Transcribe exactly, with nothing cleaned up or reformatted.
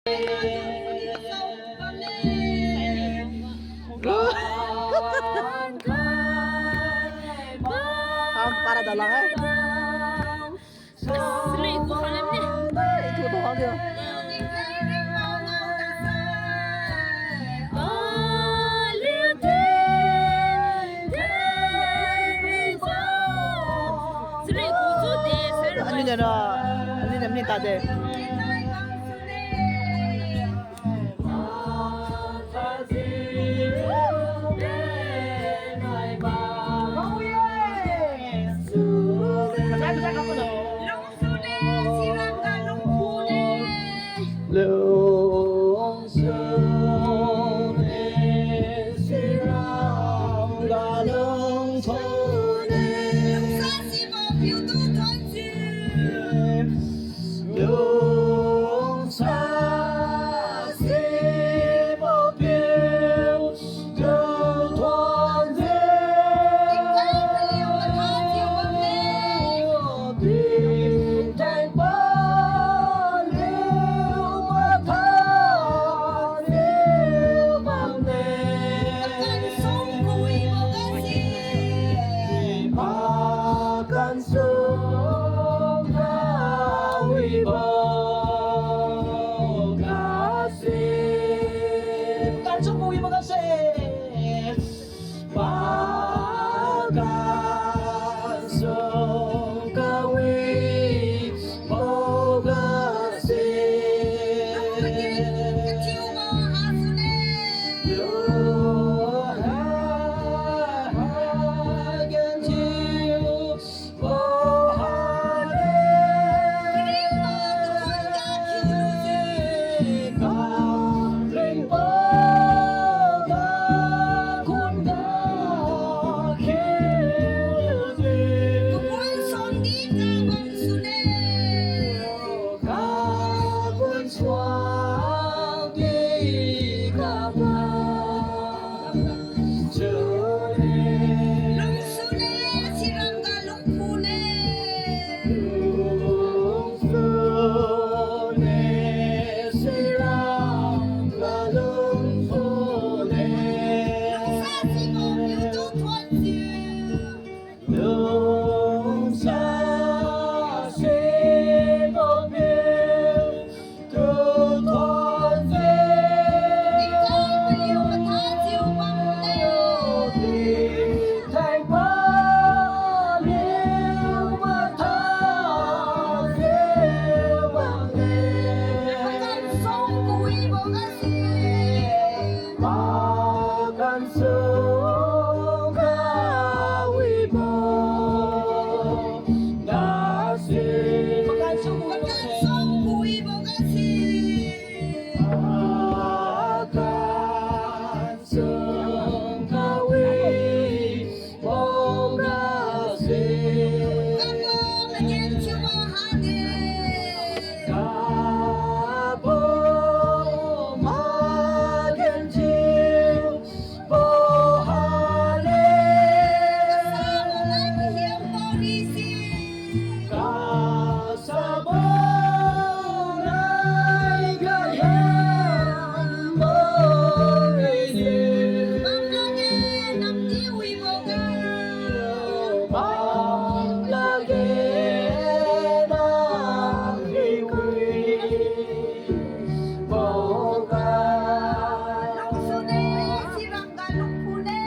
Ang para dalang hai. Sili ku khalam ni. Itu tu hang dia. Sili ku tu de, sir. Ani na, ani na, ani ta de. Lungsune sirangga lungphune. Lungsa sibo piu tu thuonjiu. Lungsa sibo piu tu thuonjiu. Tingkai paliu matha thiu bamme. Tingkai paliu matha thiu bamme. Pakan sung kawibo gase. Pakan sung kawibo gase. Pakan sung kawibo gase. Pakan sung kawibo gase. Lungsune sirangga lungphune. Lungsune sirangga lungphune. Lungsa sibo piu tu thuonjiu. Lungsa sibo piu tu thuonjiu. Tingkai paliu matha thiu bamme. Tingkai paliu matha thiu bamme. Pakan sung kawibo gase. Pakan sung kawibo gase. Pakan sung, pakan sung kawibo gase. Pakan sung kawibo gase. Kabo magenthiubo hade. Kabo magenthiubo hade. Kasabo nai kahiangbo risi. Kasabo nai kahiangbo risi. Bamlage namdi wibo ga. Bamlage namdi wibo ga. Lungsune sirangga lungphune.